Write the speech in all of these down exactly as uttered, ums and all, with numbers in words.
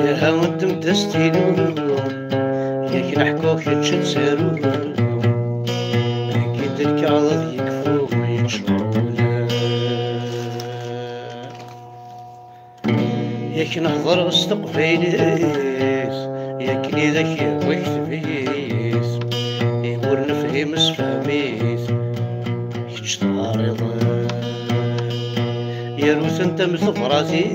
Yerha ddem-d astilu, yak neḥku kečč ad taru, agi-d lkaɣeḍ ad yekfu yeččur. Yak nehḍer s teqbaylit, yak nid ak-yehwa kteb-it, i ur nefhim sefhem-it, kečč teɣriḍ. Yaru-tent am tebratin,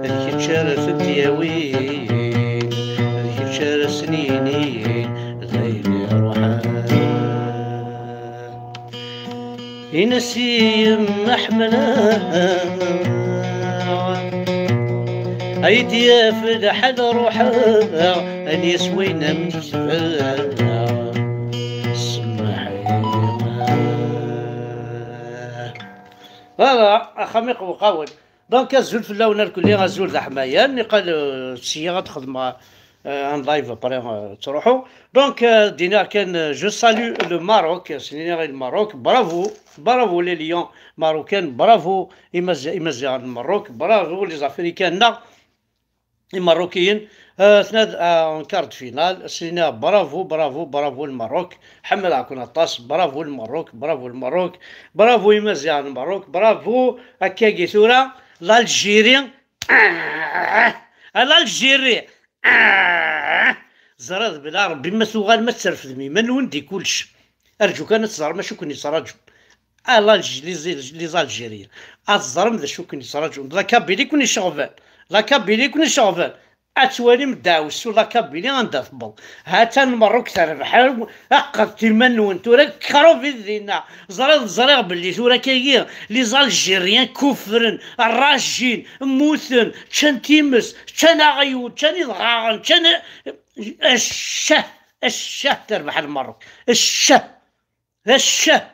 d kečč ara tent-yawin, d kečč ara sen-yinin d ayen iruḥen. Ini-as i yemma ḥemmleɣ, ay d-yaf lḥal ruḥeɣ, ani-as wayen am-d-tebɛeɣ. Semmeḥ-iyi. Voilà, axxam iqewqawen. Donc, azul fell-awen irkelli, azul d aḥmayan. Niqal, euh, sya ad xedmeɣ, euh, un live après, euh, ttruḥu. Donc, euh, dina kan, euh, je salue le Maroc, sini le Maroc, bravo, bravo les lions marocains, bravo Imaz-, Imaziɣen n Maroc, bravo les Africains, na Imeṛṛukiyen, euh, tnad, euh, en quart de finale, sini bravo, bravo, bravo le Maroc, ḥemmleɣ-ken aṭas, bravo le Maroc, bravo le Maroc, bravo Imaziɣen n Maroc, bravo, akkagi tura, l'Algérie, ah, l'Algérie, ah, ẓriɣ d bla Ṛebbi ma tuɣalem ad trefdem iman-nwen di kullec. Arǧu kan ad teẓrem acu ken-yettraǧun. Ah, l'Alg-, les, les Algériens. Ad teẓrem d acu ken-yettraǧun. D la Kabylie ken-iceɣben. La Kabylie ken-iceɣben. Ad twalim ddeɛwessu la Kabylie anda tewweḍ. Ha-tt-an Merruk terbeḥ. Aqret iman-nwen tura, krubit dinna. Ẓriɣ, ẓriɣ belli tura kagi, les Algériens kufren, rrajin, mmuten, ččan times, ččan aɣyul, ččan idɣaɣen, ččan, ccah, ccah terbeḥ Lmerruk. Ccah. D ccah.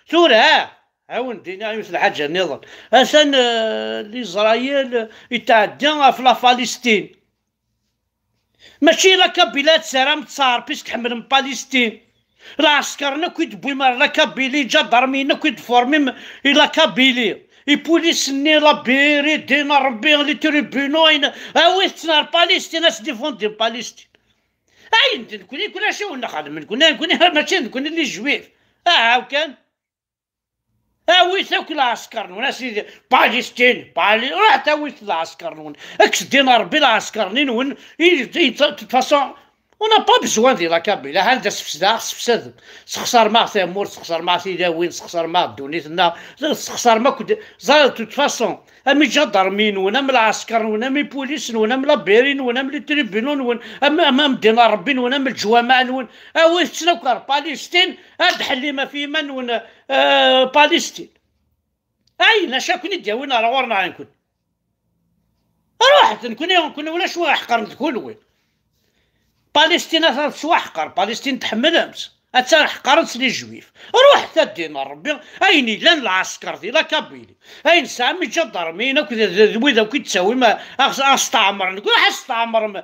Tura, ah, a wen-d-iniɣ yiwet lḥaǧa nniḍen. Atan, eh, Lizrayel itɛedda ɣef la Palestine. Mačči la Kabyle ad tsaram ttṣar, puisque ḥemmlen Palestine. Lɛesker-nni akk i d-tewwim ar la Kabyle, iǧadarmiyen akk i d-tformim i la Kabyle. Ipulis-nni, la B R I, ddin a Rebbi, les tribunaux, ayen, awit-ten ar Palestine, ad s-défendin Palestine. Ayen d nekkni, nekkni acu i wen-nxeddem nekkni, nekkni mačči d nekkni les juifs. Aha kan. Awit akk lɛesker-nwen, a sidi, Palestine, Pali-, ruḥet awit lɛesker-nwen. Ad k-ddin Rebbi lɛesker-nni-nwen, i, i, de toute façon, on n'a pas besoin de la Kabylie, ha-, anda sefsedeɣ, sefsadem. Sexsarem-aɣ tamurt, sexsarem-aɣ tilawin, sexsarem-aɣ ddunit-nneɣ, sexsarem akk d-, ẓer, de toute façon, am iǧadarmi-nwen, am lɛesker-nwen, am ipulis-nwen, am la B R I-nwen, am les tribunaux-nwen, am, am, am ddin a Rebbi-nwen, am leǧwameɛ-nwen, awit-ten akk ar Palestine, ad d-ḥellim ɣef yiman-nwen, euh, Palestine. Ayen acu ad ken-id-yawin ar ɣur-neɣ nekkni? Ruḥet, nekkni, nekkni ulac wi ḥeqren d kunwi. Palestine atan tettwaḥqer, Palestine tḥemmlem-tt. Attan ḥeqren-tt les juifs. Ruḥet a ddin n Rebbi, ayen illan lɛesker di la Kabylie. Ayen tesɛam iǧadarmiyen akk d, d, d wid akk i d-tawim a, a, a steɛmren. Ruḥ a steɛmrem,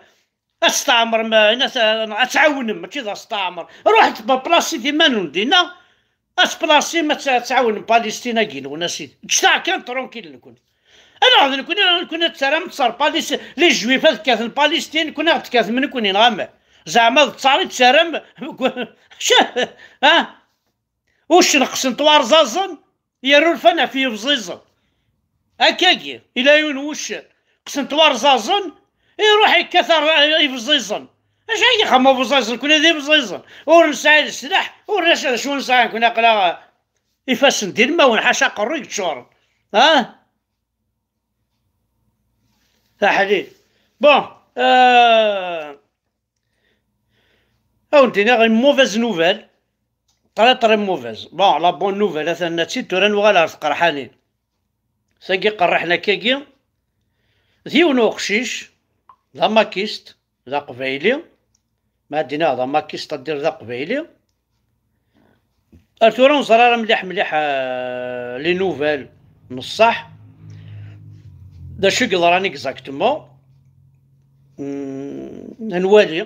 a steɛmrem, a, a, ad tɛawnem, mačči d asteɛmer. Ruḥet baplasit iman-nwen dinna, a tplasim, ad t-, ad tɛawnem Palestine-agi-nwen, a sidi. Ǧǧet-aɣ kan tranquille nekkni. Ala, d nekkni, nekkni ad terram ttṣar Palis-, les juifs ad kkaten Palestine, nekkni ad kkatem nekkni, neɣ amek? Zeɛma d ttṣar i d-terram? Ha? Uccen qqsen-t warẓaẓen, yerra urfan ɣef yebẓiẓen. Akkagi, ila yiwen wuccen, qqsen-t warẓaẓen, iruḥ yekkat ar-, ibẓiẓen. Acu ay ixeddem ubẓiẓen? Nekkni d ibẓiẓen. Ur nesɛi leslaḥ, ur nesɛi d acu nesɛi, nekkni aql-aɣ ifassen d ilmawen, ḥaca aqerru yeččuren. Ha? Taḥlil. Bon, euh, ad wen-d-iniɣ une mauvaise nouvelle. Très, très mauvaise. Bon, la bonne nouvelle, atan-tt-id, tura nuɣal ɣer tqerḥanin. Tagi qerriḥen akkagi, d yiwen uqcic, d amakist, d aqbayli, ma ad d-iniɣ d amakist, ad d-iniɣ d aqbayli. Ar tura ur neẓri ara mliḥ mliḥ, euh, les nouvelles n ṣṣeḥ. D acu i yeḍran exactement? Hmm, ad nwali.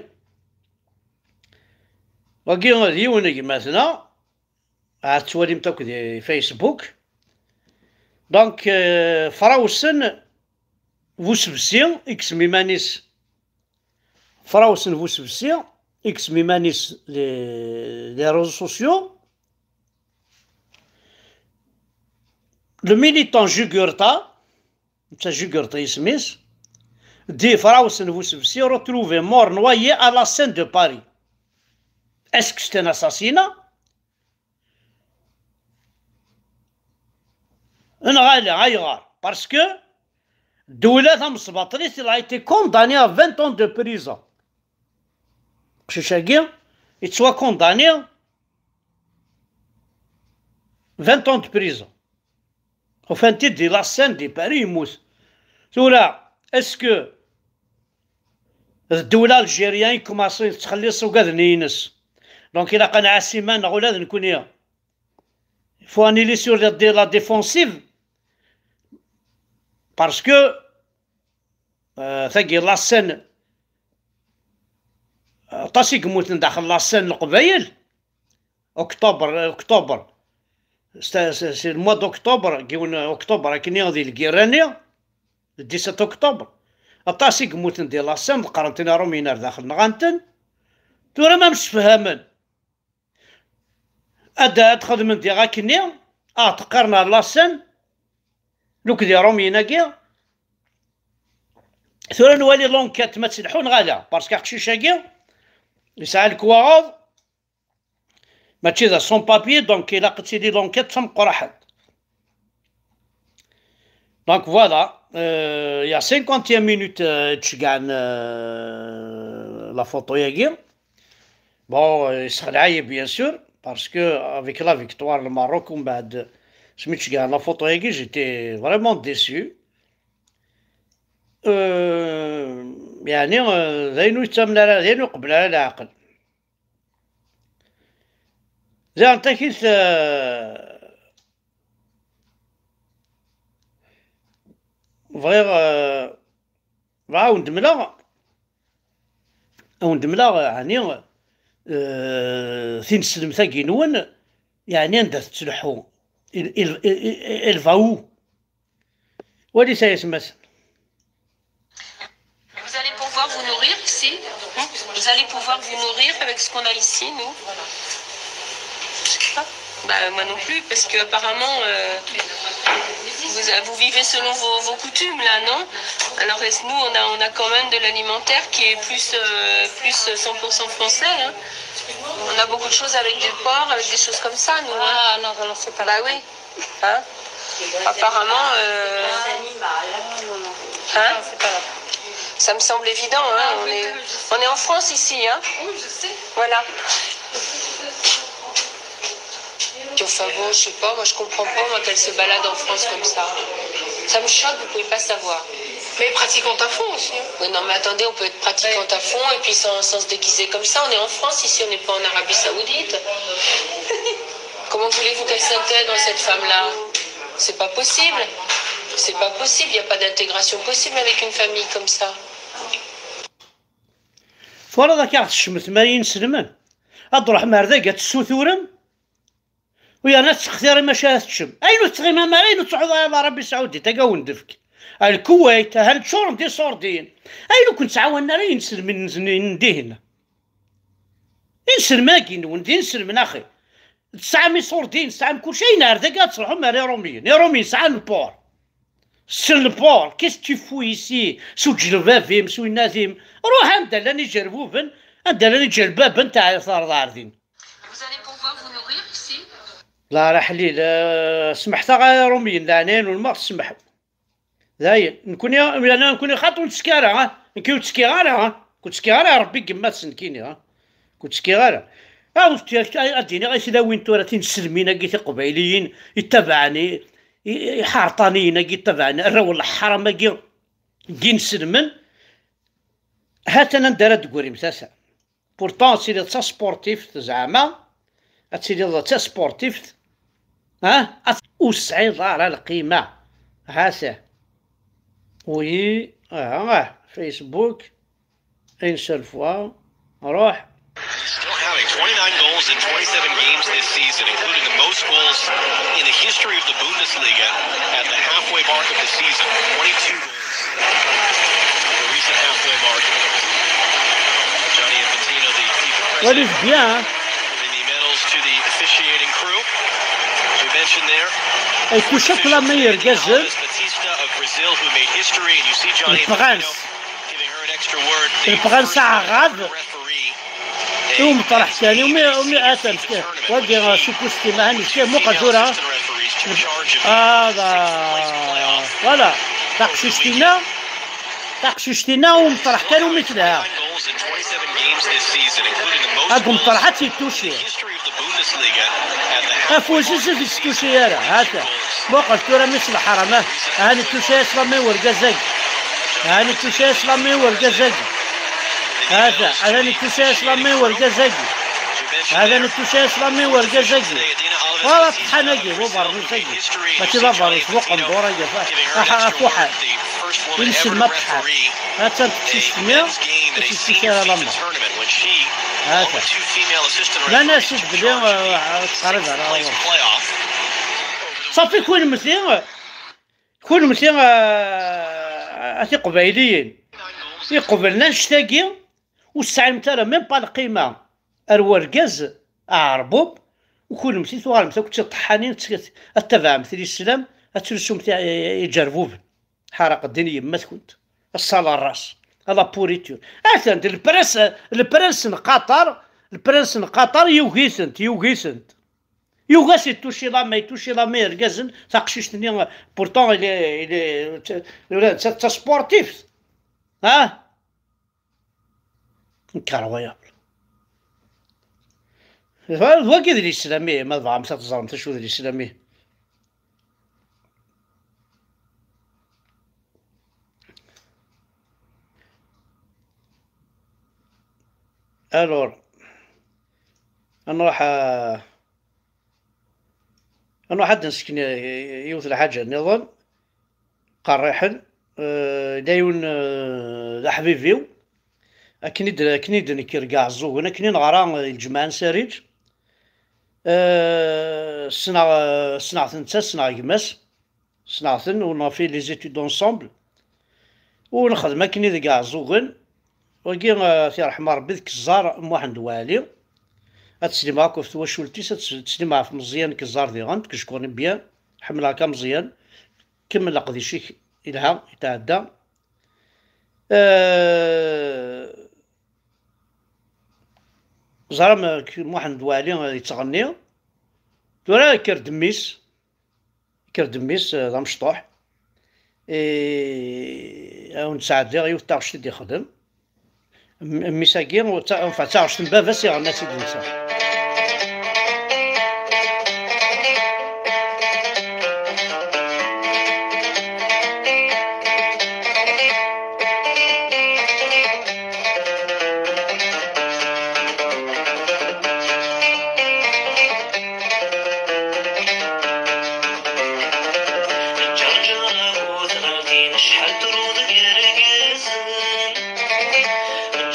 Wagi d yiwen n gma-tneɣ, ad twalimt akk di Facebook. Donc, euh, Frawsen Busebsi, iksem iman-is. Frawsen Busebsi, iksem iman-is les, les réseaux sociaux. Le militant Jugurtha, netta Jugurtha isem-is, dit Frawsen Busebsi retrouvé mort noyé à la Seine de Paris. Est-ce que c'est un assassinat? Neɣ ala, ayɣer? Parce que ddula tamesbaṭlit, il a été condamné à vingt ans de prison. Aqcic-agi yettwa condamné vingt ans de prison. Ufan-t-id di la Seine de Paris, yemmut. Tura, est-ce que d ddula algérien i kumaṣen tettxelliṣ ugaden-ines? Donc ilaq ad nɛass iman-nneɣ ula d nekkni. Il faut aller sur la, la défensive. Parce que, euh, tagi la Seine, aṭas i yemmuten daxel la Seine n Leqbayel. Octobre, octobre. C'est, c'est, c'est le mois d'octobre, yiwen octobre, akken di lgirra-nni, le dix-sept octobre. Aṭas i yemmuten di la Seine, ḍeqqren-ten iṛumyen ar daxel, nɣan-ten. Tura ma msefhamen ad, ad xedmen diɣ akkenni, ad ɣ-ḍeqqren ar la Seine, luk d iṛumyen-agi. Tura nwali l'enquête ma ttelḥu neɣ ala, parce que aqcic-agi yesɛa lekwaɣeḍ, mačči d sans papier, donc ilaq ad tili l'enquête d tameqqraḥant. Donc voilà, euh, il y a cinquante et un minutes, euh, i d-ceggɛen, euh, la photo-agi. Bon, euh, yessexleɛ-iyi, bien sûr, parce que avec la victoire, le Maroc, mbeɛd asmi d-ceggɛen la photo-agi, j'étais vraiment déçu. Euh, yeɛni, euh, d ayen ur yettamen ara, d ayen ur qebbel ara leɛqel. Ziɣen takit, euh, bɣiɣ, euh, bɣiɣ ad wen-d-mleɣ, ad wen-d-mleɣ, ɛni, euh, tineslemt-agi-nwen, yeɛni anda tettleḥḥu? Il, il, il, il va où? Walit ay atmaten. Vous allez pouvoir vous nourrir ici. Vous allez pouvoir vous nourrir avec ce qu'on a ici, nous. Je sais pas. Bah, moi non plus, parce que apparemment, euh, vous, vous vivez selon vos, vos coutumes, là, non? Alors, nous, on a, on a quand même de l'alimentaire qui est plus, euh, plus cent pour cent français, hein. On a beaucoup de choses avec du porc, avec des choses comme ça, nous, hein. Ah, non, alors c'est pas... Bah oui. Hein? Apparemment, euh, hein? Ça me semble évident, hein? On est, on est en France ici, hein? Oui, je sais. Voilà. Puis enfin bon, je sais pas, moi je comprends pas, moi, qu'elle se balade en France comme ça. Ça me choque, vous pouvez pas savoir. Mais pratiquante à fond aussi, hein. Oui, non, mais attendez, on peut être pratiquante à fond et puis sans, sans se déguiser comme ça. On est en France ici, on n'est pas en Arabie Saoudite. Comment voulez-vous qu'elle s'intègre, cette femme-là? C'est pas possible. C'est pas possible. Il n'y a pas d'intégration possible avec une famille comme ça. Twalaḍ akka ɣ-tecmet ma inselmen? Ad d-ruḥem ar dagi ad tessuturem, u yerna ad tessextirem acu ara teččem. Ayen ur tettɣimam ara, ayen ur tettruḥuḍ ara ɣer Arabie Saoudite, ad awen-d-tefk. Ar Kuwait, ahan ččuren d iṣurdiyen. Ayen ur ken-ttɛawanen ara inselmen n, n dihin. Inselmen-agi-nwen d inselmen, axi. Tesɛam iṣurdiyen, tesɛam kulci, ayen ar dagi ad truḥem ar Iṛumiyen. Iṛumiyen sɛan lpur. Ssen lpur, qu'est-ce que tu fous ici? S uǧelbab-im, s winna-tim. Ruḥ anda llan iǧerbuben, anda llan iǧelbaben, taɛiḍ ar din. Vous allez pouvoir vous nourrir ici. La, la ḥlil, eh, smeḥt-aɣ a Iṛumiyen, leɛnaya n ulmeɣ, smeḥ. Dayen, nekkni, yerna nekkni xaṭi ur nettekki ara, ha? Nekki ur ttekkiɣ ara, ha? Ur ttekkiɣ ara, Rebbi yemma-tsen nekkini, ha? Ur ttekkiɣ ara. Ah, ur ttekkiɣ, ad d-iniɣ i tlawin tura tinselmin-agi tiqbayliyin, ittabaɛen i, i, iḥerṭaniyen-agi, ittabaɛen arraw n leḥram-agi, n yinselmen, ha-t-an anda ara d-tegrim tasa. Pourtant, ad tiliḍ d tasportift, zeɛma ad tiliḍ d tasportift, ha? Ur tesɛiḍ ara lqima. Ha-t-a. Oui, ah, ah, Facebook, une seule fois, ruḥ. Still counting. Twenty-nine goals in twenty-seven games this season, including the most goals in the history of the Bundesliga at the halfway mark of the season. Twenty-two goals. The recent halfway mark. Johnny Infantino, the FIFA president, What is bien? Giving the medals to the officiating crew. As we mentioned there, Ay, kucak la meilleure gazelle. Alves Batista of Brazil, who made history, and you see Johnny Infantino giving her an extra word. Le prince arabe. I umeṭreḥ kan, umi, umi atan, wagi, supustiman, muqel tura. Ah, voilà. Taqcict-inna, taqcict-inna, umeṭreḥ kan umi telha. Ag umeṭreḥ ad tt-ittuci. Afus-is ur t-ittuci ara, ha-t-a. Muqel tura mi s leḥram, ah, ha-ni ittuci-as la main urgaz-agi. Ha-ni ittuci-as la main urgaz-agi. Ha-t-a, ha-ni ittuci-as la main urgaz-agi. Ha-t-a ittuci-as la main urgaz-agi. Wala ṭṭḥan-agi, d ubeṛnus-agi. Mačči d abeṛnus, d uqendur-agi. Aḥ-, afuḥan. Inselma ṭṭḥan. Ha-tt-an teqcict-nni, ur tt-ittuci ara la main. Ha-t-a. Nnan-as-id belli, uh, ur tettqerrib ara ɣur-s. Ṣafi, kunemti, kunemti, uh, a tiqbayliyin, iqeblen annect-agi, ur tesɛimt ara même pas lqima ar wergaz aɛerbub, u kunemti tuɣalemt akk d tiṭeḥḥanin, ad tabaɛemt lislam, ad telsumt i, i, iǧerbuben. Ḥaraq ddin yemma-tkent. Sale race. À la pourriture. Atan-d le prince, le prince n Qatar, le prince n Qatar yugi-tent, yugi-tent. Yugi-as ittuci la main, ittuci la main irgazen, taqcict-nni, pourtant, il est, il est, d, d, d tasportift. Ha? Incroyable. D wagi d lislami, ma tebɣamt ad teẓremt acu d lislami. Alors, ad nruḥ, ad nruḥ ad d-nesken yiwet lḥaǧa nniḍen, qerriḥen, eh, d ayen, eh, d aḥbib-iw, akken i d, akken i d-nekker deg Iɛeẓẓugen, akken i neɣra, eh, lǧemɛa n Sariǧ, eh, ssneɣ, eh, ssneɣ-t netta, ssneɣ gma-s, ssneɣ-ten, u nɣef les études ensemble, u nexdem akken i deg Iɛeẓẓugen. Wagi, eh, ad t-yerḥem Ṛebbi, d Keẓẓar Muḥend Waɛli. Ad teslimeḍ akk ɣef twacult-is, ad tes-, teslimeḍ ɣef Meẓyan Keẓẓar diɣen, que je connais bien, ḥemmleɣ-k a Meẓyan, kemmel leqdic-ik yelha, yetɛedda. Eh, ẓram, eh, Muḥend Waɛli, eh, yettɣenni. Tura yekker-d mmi-s, yekker-d mmi-s, eh, d amecṭuḥ. Eh, ad wen-d-sɛeddiɣ yiwet taɣect i d-ixdem. M-, mmi-s-agi, d ta-, enfin, d taɣect n baba-s iɣenna-tt-id netta. Ǧerǧer bu tɣeltin, acḥal truḍ deg yergazen.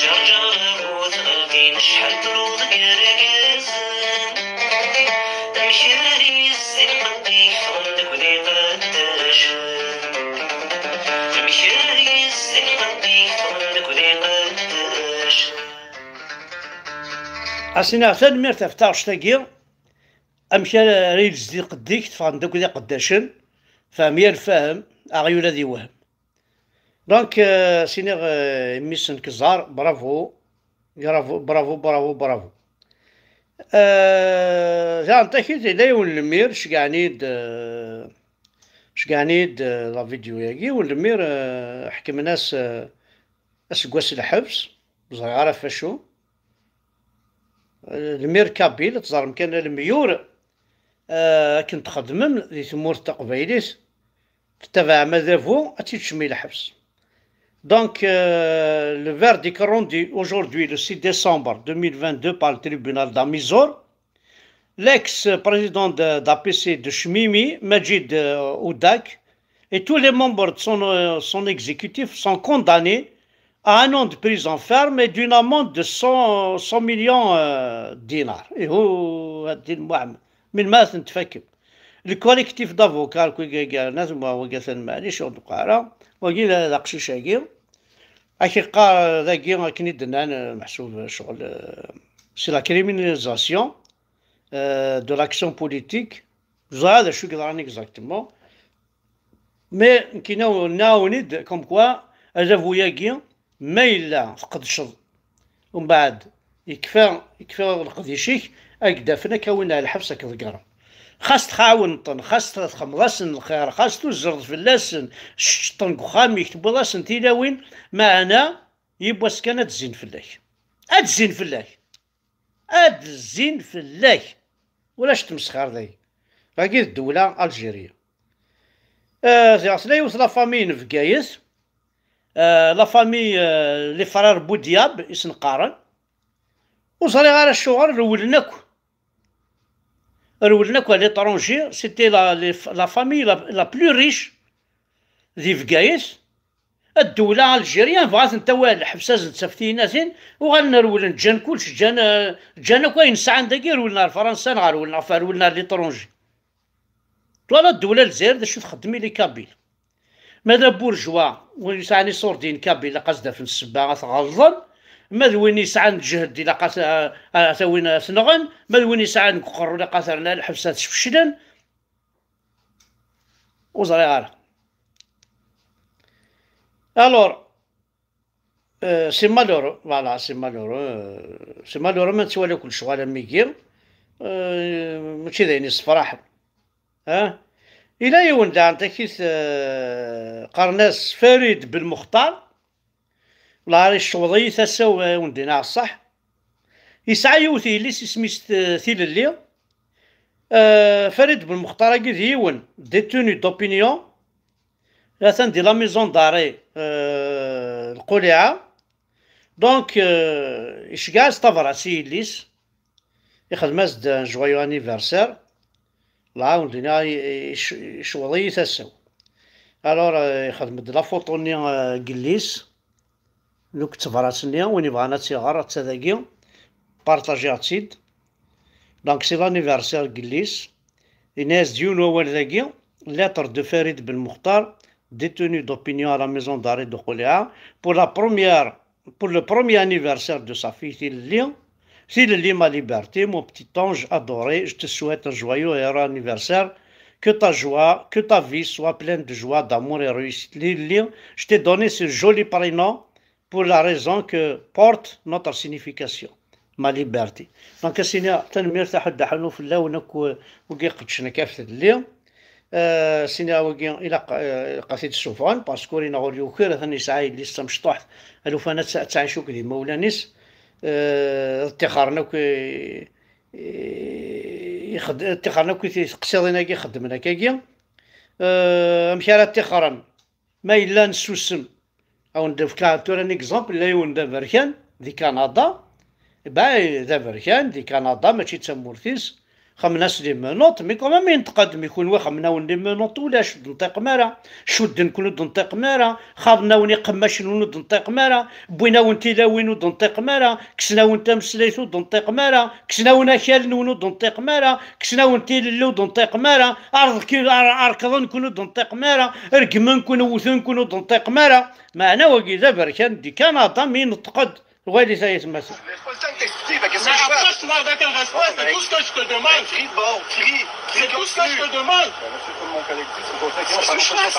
Ǧerǧer bu tɣeltin, acḥal truḍ deg yergazen. Amek ara yezzi lqedd-ik, ffɣen deg iqeddacen. Amek ara yezzi lqedd-ik, ffɣen deg iqeddacen. As-iniɣ tanemmirt ɣef taɣect-agi. Amek ara, ara yelzed lqedd-ik, teffɣen-d akk d iqeddacen, fhem yir lfahem, aɣyul ad iwhem. Donc, euh, siniɣ, euh, mmi-s n Keẓar, bravo, bravo, bravo, bravo, bravo. Euh, daɣen takit, yella yiwen n lmir, ceggɛen-iyi-d, euh, Ceggɛen-iyi-d, eh, la vidéo-yagi, u lemir, eh, ḥekmen-as, eh, aseggas n lḥebs, ur ẓriɣ ara ɣef acu. Eh, lemir kabyle, teẓrem kan lemyur, eh, akken txedmem di tmurt taqbaylit, tettabaɛem adabu, ad tt-id-tecmem i lḥebs. Donc, euh, le verdict rendu aujourd'hui, le six décembre deux mille vingt-deux, par le tribunal d'Amizore, l'ex-président de, d'A P C de Chemimi, Majid, euh, Oudak, et tous les membres de son, euh, son exécutif sont condamnés à un an de prison ferme et d'une amende de cent, cent millions, euh, de dinars. Et هو هاد الدين محمد. من ما تنتفكم. Le collectif d'avocats, كي قالنا، ثم هو قال: "معليش، ur نبقى على." وقيل هذا قشيش هاكي. اكي قا داكي اكني دنان محسوب شغل، آه، c'est la criminalisation, euh, de l'action politique. زاد شو قدران exactement. Mais نكينا ناونيد comme quoi هذا بوياكي ما إلا تقدشض ومن بعد يكفى، يكفى لقديشيك، أك دافن أك وين على الحبس أك ضقرة. خاص تخاون طن، خاص تخمضاسن الخير، خاص تزرد فلاسن، شطن قخاميك تبوضاسن تيلاوين، معنا يبواس كان تزين فلاك. أتزين فلاك. أتزين فلاك. ولاش تمسخر ذي. راكي الدولة ألجيريا. آه، زي عسلا يوث la famille نفقايث. آه، la famille, آه، les frères بودياب يسنقارن. وزري غير الشغل رولن أكو. رولن أكو à l'étranger، c'était la, les, la famille la, la plus riche دي فقايث. الدولة الجيريان بغات نتاوى الحبسة زد سفتيناتين، وغنرولن جان كلش، جان، جان أكو ينسى عندك يرولنا فرنسا، نغرولنا فرولنا l'étranger. Twalaḍ ddewla Lezzayer d acu txeddem i les Kabyles? Ma d aburjwa win yesɛan iṣurdiyen Kabyle, ilaq ad s-d-afen ssebba ad t-ɣelḍen. Ma d win yesɛan lǧehd, ilaq ad t-, ad t-awin ad t-nɣen. Ma d win yesɛan deg uqerru, ilaq ad t-rren ar lḥebs ad t-sfeclen. Ur ẓriɣ ara. Alors, euh, c'est malheureux, voilà, c'est malheureux, euh, c'est malheureux ma nettwali kul ccɣel am wigi, euh, mačči d ayen yessefraḥen. Ah, ila yiwen daɣen takit, euh, qqaren-as Farid Belmuxtar, la icewweḍ-iyi tasa-w, euh, wen-d-iniɣ ṣṣeḥ. Yesɛa yiwet yelli-s isem-is t-, Tilelli. Euh, Farid Belmuxtar-agi d yiwen détenu d'opinion, atan di la maison d'arrêt, euh, Lquliɛa. Donc, euh, iceggeɛ-as tabrat i yelli-s, ixdem-as-d un joyeux anniversaire. Lɛawn dinna i-, i-, icewweḍ-iyi tasa-w. Alors, euh, ixdem-d la photo-nni, euh, n yelli-s. Donc, d tabrat-nni, win yebɣan ad tt-iɣer, atta dagi, partagiɣ-tt-id. Donc, c'est l'anniversaire n yelli-s. Yenna-yas-d yiwen wawal dagi, lettre de Farid Belmuxtar, détenu d'opinion à la maison d'arrêt de Quli'a, pour la première, pour le premier anniversaire de sa fille Tilelli. Tilelli, ma liberté, mon petit ange adoré, je te souhaite un joyeux et heureux anniversaire. Que ta joie, que ta vie soit pleine de joie, d'amour et réussite. Tilelli, je t'ai donné ce joli prénom pour la raison que porte notre signification, ma liberté. Donc, a s-iniɣ tanemmirt a Ḥedd Ḥanuf fell-awen akk, wigi iqeddcen akka ɣef Tilelli. Euh, a s-iniɣ wigi ilaq, euh, ilaq ad t-id-ssufɣen, parce que ur ineɣ ur yuki, atan yesɛa yelli-s d tamecṭuḥt, alufan ad tt-, ad tɛic akk d imawlan-is. Euh, ṭṭixren akk i, i, ixed-, ṭṭixren akk i teqsiḍin-agi xeddmen akkagi. Euh, amek ara ṭṭixren? Ma yella nessusem, ad wen-d-fkeɣ tura un exemple, yella yiwen d aberkan di Kanada, bah, d aberkan di Kanada, mačči d tamurt-is, xemmen-as les menottes, mais quand même yenṭeq-d, mi kunwi xemmen-awen les menottes ulac, ur d-tenṭiqem ara, cudden-ken ur d-tenṭiqem ara, xaḍen-awen iqemmacen ur d-tenṭiqem ara, wwin-awen tilawin ur d-tenṭiqem ara, kksen-awen tameslayt ur d-tenṭiqem ara, kksen-awen akal-nwen ur d-tenṭiqem ara, kksen-awen tilelli ur d-tenṭiqem ara, ar-, ar-, rekḍen-ken ur d-tenṭiqem ara, regmen-ken, wten-ken ur d-tenṭiqem ara. Meɛna wagi d aberkan di Kanada, mi neṭṭeq-d. Walit ay atmaten. Mais approche-moi avec un respect, c'est tout ce que je te demande. Crie fort, crie, crie. C'est tout ce que je te demande. Monsieur, comme mon collègue dit, c'est pour ça que je suis pas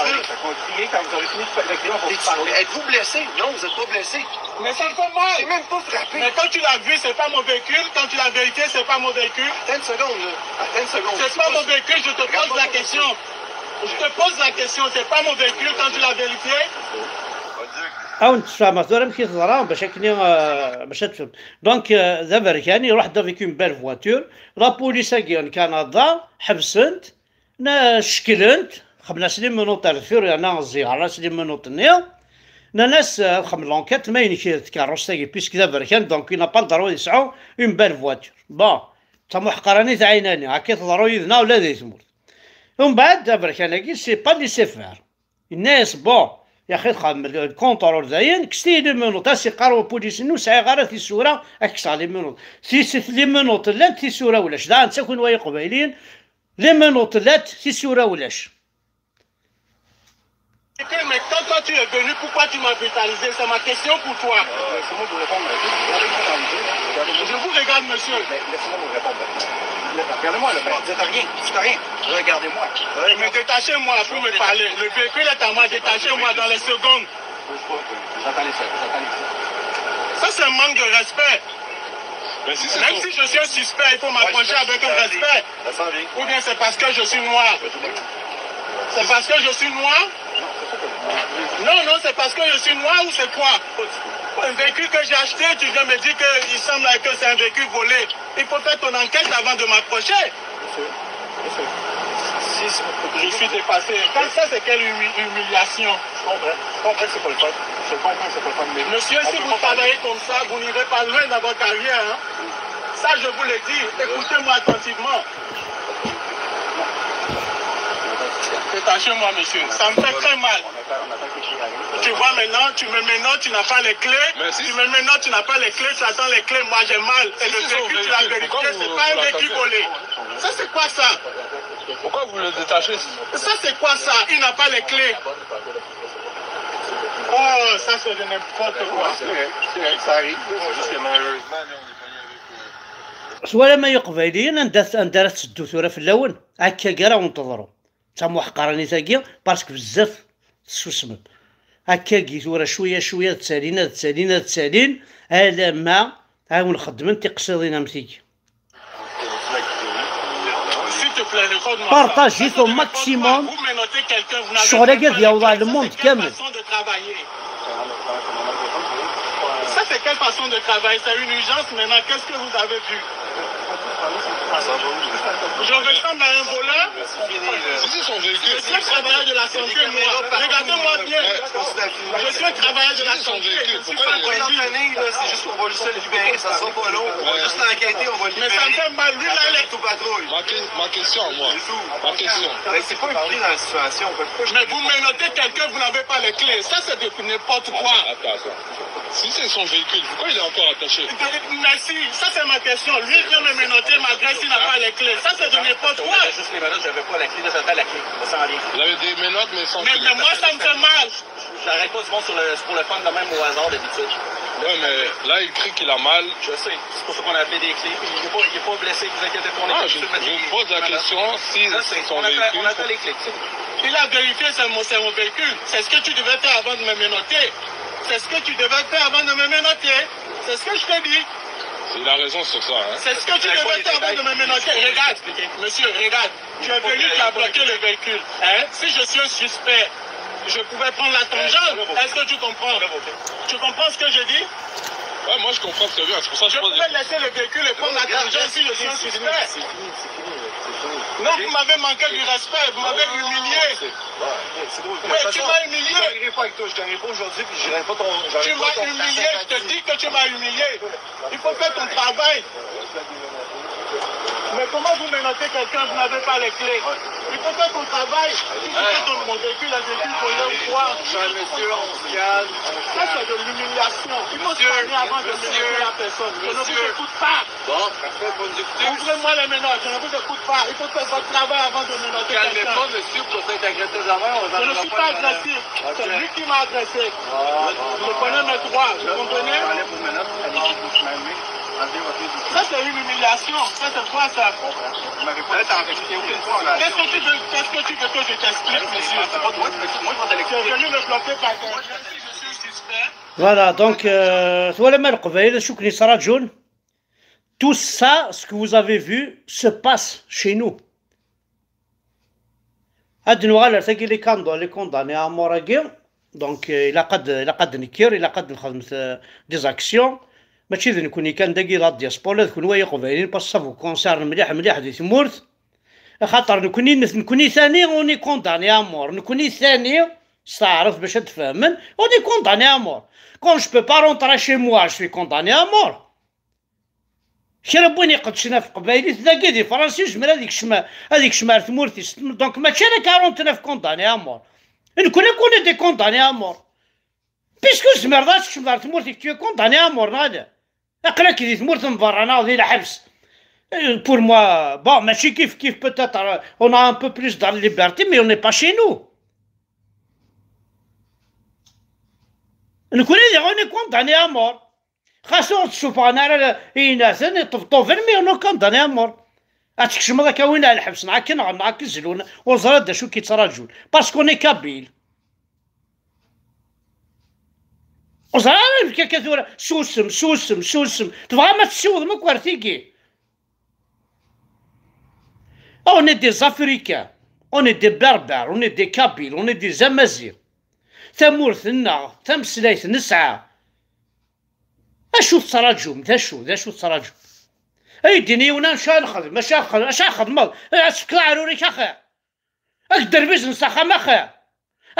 parler. Êtes-vous blessé? Non, vous êtes pas blessé. Mais ça me fait mal. J'ai même pas frappé. Mais quand tu l'as vu, c'est pas mon véhicule. Quand tu l'as vérifié, c'est pas mon véhicule. Attends une seconde, là. Attends une seconde. C'est pas mon véhicule, je te pose la question. Je te pose la question, c'est pas mon véhicule quand tu l'as vérifié? Awen tessefhameɣ tura amek i teḍra bac akken i, euh, bac ad tfhem. Donc, euh, d aberkan, il a avec une belle voiture. La police-agi n Canada, ḥebsen-t, na- cekklen-t, xemmen-as les menottes ar deffir, yerna ẓẓiɣer-as les menottes-nni. Nnan-as, euh, ad xemmen l'enquête, ma inek tkerrust-agi, puisque d aberkan, donc il n'a pas le droit ad yesɛu une belle voiture. Bon, d tamuḥqranit ɛinani, akka i teḍru yid-neɣ ula di tmurt. Umbeɛd, aberkan-agi, c'est pas laisser faire. Yenna-yas, bon, yaxi txedmem le contrôle dayen, kkset-iyi les menottes. As-iqqar upulis-nni, ur sɛiɣ ara tisura, ad kkseɣ les menottes. Tis-, les menottes llant, tisura ulac. Daɣen ttakin wa Iqbayliyen, les menottes llant, tisura ulac. Mais quand toi tu es venu, pourquoi tu m'as brutalisé? C'est ma question pour toi. Je vous regarde, monsieur. Laissez-moi vous répondre. Regardez-moi, là, vous êtes à rien. C'est à rien. Regardez-moi. Mais détachez-moi pour me parler. Le véhicule est à moi, détachez-moi dans les secondes. J'entends les secondes. J'entends les secondes. Ça, c'est un manque de respect. Mais si c'est Même son- si je suis un suspect, il faut m'approcher avec un respect. Ça sent bien. Ou bien c'est parce que je suis noir. C'est parce que je suis noir? Non, non, c'est parce que je suis noir ou c'est quoi? Un véhicule que j'ai acheté, tu viens me dire qu'il semble que c'est un véhicule volé. Il faut faire ton enquête avant de m'approcher. Monsieur, monsieur, si c'est pour Je suis dépassé. Quand ça, c'est quelle humi- humiliation? Je comprends. Je comprends que c'est pas le fun. Je comprends que c'est pas le fun, mais Monsieur, on si peut vous pas parler. travaillez comme ça, vous n'irez pas loin dans votre carrière, hein. Ça, je vous le dis. Écoutez-moi attentivement. Détachez-moi, monsieur. Ça me fait très mal. On attend, on attend que tu arrives. Tu vois maintenant, tu me menottes, tu n'as pas les clés. Mais si- Tu me menottes, tu n'as pas les clés, tu attends les clés. Moi, j'ai mal. Et Si le c'est son véhicule, tu l'as véhicule, vérifié, pourquoi c'est vous- pas un vous véhicule l'attaquez? Volé. Ça, c'est quoi ça? Pourquoi vous le détachez? Ça, c'est quoi ça? Il n'a pas les clés. Oh, ça, c'est de n'importe quoi. C'est vrai, c'est vrai, ça arrive. C'est juste que malheureusement, là, on est venu avec. S walam ay iqbayliyen, anda anda ara tetteddu tura fell-awen? Akka ara wen-teḍru d tamuḥqranit-agi, parce que bezzaf tessusmem. Akkagi tura cwiya cwiya ad ttalin, ad ttalin, ad ttalin, alamma ad wen-xeddmen tiqsiḍin am tigi. S'il te plaît, regarde-moi. Partagez Ça, au c'est maximum. Vous menottez quelqu'un, vous n'avez Ccɣel-agi même ad pas yaweḍ les ɣer clés. lmund Ça, c'est quelle kamel. Façon de travailler? Ça, c'est quelle façon de travail? C'est une urgence maintenant. Qu'est-ce que vous avez vu? Je ressemble à un voleur? Si c'est son Je véhicule. suis un travailleur de la santé, moi. Regardez-moi bien. Je suis un travailleur de la Si c'est son santé. véhicule, Je suis pourquoi pas il bandit. L'entraîner, là, c'est juste qu'on va juste le libérer, ça sera pas long. On va juste l'enquêter, on va le Mais ça me libérer. fait mal. Lui, là, il est Ma, que- ma question, moi. Ma question. Mais c'est pas impliqué dans la situation. On peut pas. Mais vous menottez quelqu'un, vous n'avez pas les clés. Ça, c'est de n'importe quoi. Attends, attends. Si c'est son véhicule, pourquoi il est encore attaché? Merci, ça c'est ma question. Lui vient me menotter malgré s'il n'a pas les clés. Ça c'est de n'importe quoi. Juste les menottes, j'avais pas la clé, là, j'attends la clé. Ça s'en vient. Vous avez des menottes, mais sans Mais, clé. Mais moi ça me fait mal. J'arrête pas du monde sur le, pour le fun de même au hasard d'habitude. Ouais, mais là, il crie qu'il a mal. Je sais, c'est pour ça qu'on a appelé des clés. Puis il n'est pas, il est pas blessé, vous inquiétez pas. On est Ah, pas je, sur le je vous pose la question si Je c'est sais, son on attend, véhicule. On attend les clés. Il a vérifié, c'est mon, c'est mon véhicule. C'est ce que tu devais faire avant de me menotter. C'est ce que tu devais faire avant de me menotter. C'est ce que je t'ai dit. Il a raison sur ça. Hein. C'est ce que tu devais faire avant de me menotter. Regarde, monsieur, regarde. Tu es venu, tu as bloqué le véhicule. Hein? Si je suis un suspect, je pouvais prendre la tangente. Est-ce que tu comprends? Tu comprends ce que je dis? Ouais, moi je comprends très bien, c'est pour ça que je Je pose des pouvais laisser le véhicule et prendre la tangente si je suis un suspect. Non, vous m'avez manqué du respect, vous m'avez humilié. C'est drôle. Ouais, tu m'as humilié. J'arrive pas avec toi, je gagnerai pas aujourd'hui, puis j'irai pas ton. Tu m'as humilié, je te dis que tu m'as humilié. Il faut faire ton travail. Mais comment vous menottez quelqu'un, vous n'avez pas les clés? Il faut faire ton travail. Si tu fais ton mon véhicule, un véhicule volé ou quoi? Monsieur, on se calme. Ça, c'est de l'humiliation. Il faut se calmer avant de menotter la personne. Je ne vous écoute pas. Bon, parfait, bonne écouter. Ouvrez-moi les menottes, je ne vous écoute pas. Il faut faire votre travail avant de menotter Calmez quelqu'un. Pas, monsieur, vous êtes agressé d'abord. Je ne suis pas agressif. C'est lui qui m'a agressé. Je connais mes droits, vous comprenez? Ça, c'est une humiliation. Ça, c'est quoi ça? Qu'est-ce que tu veux, qu'est-ce que tu veux que je t'explique, monsieur? Tu es venu me bloquer par terre. Je suis suspect. Voilà, donc, euh, twalam a Leqbayel acu i ken-yettraǧun. Tout ça, ce que vous avez vu, se passe chez nous. Ad nuɣal ar tagi, les cond-, les condamnés à mort-agi. Donc, euh, ilaq ad, ilaq ad nekker, ilaq ad nexdem, euh, des actions. Mačči d nekkni kan dagi, la diaspora, d kunwi ay iqbayliyen, parce que ça vous concerne mliḥ, mliḥ di tmurt. Axaṭer nekkni, nekkni tani, on est condamnés à mort. Nekkni tani, s taɛrabt bac ad tfehmen, on est condamnés à mort. Quand je peux pas rentrer chez moi, je suis condamné à mort. Kra n win iqeddcen ɣef teqbaylit dagi di Fransa, yezmer ad ikcem, ad ikcem ar tmurt-is. Donc mačči ala quarante-neuf condamnés à mort. Nekkni akk on est des condamnés à mort. Puisque ur tezmireḍ ad tkecmeḍ ar tmurt-ik, tu es condamné à mort, neɣ ala? Aql-ak di tmurt n berra neɣ di lḥebs. Euh, pour moi, bon, mačči kif kif, peut-être, euh, on a un peu plus de liberté, mais on n'est pas chez nous. Nekkni diɣ on est condamné à mort. Xas ur d-ssufɣen ara iynaten iṭebṭuben, mais on est condamné à mort. Ad tkecmeḍ akka win ar lḥebs, neɣ akken nɣen, neɣ akken zlun, ur ẓriɣ d acu k-yettraǧun. Parce qu'on est kabyle. Ur ẓriɣ ara amek akka tura, susem, susem, susem. Tebɣam ad tessiwḍem akk ar tigi. On est des Africains, on est des Berbères, on est des Kabyles, on est des Amaziɣ. Tamurt-nneɣ, tameslayt nesɛa. Acu tettraǧum? D acu, d acu tettraǧum? Ay d-ini yiwen acu ara nexdem, acu ara nexdem, acu ara nxedmeḍ? Ad tefkeḍ aɛrur-ik axir? Ad k-derbizen s axxam axir?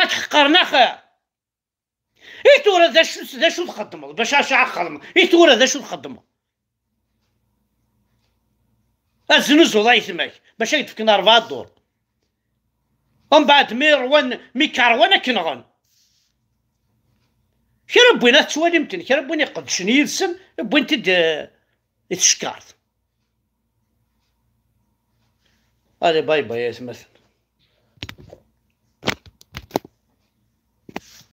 Ad k-ḥeqren axir? I tura d acu, d acu txeddmeḍ? Bac acu ara txedmeḍ? I tura d acu txeddmeḍ? Ad znuzuḍ ayetma-k bac ad k-d-fken rebɛa ddur. Umbeɛd mi ṛwan, mi k-ṛwan ad k-nɣen. Kra n win ad tettwalim-ten, kra n win iqeddcen yid-sen, wwin-t-id, eh, i tcekkart. Allez, bye bye, ay atmaten.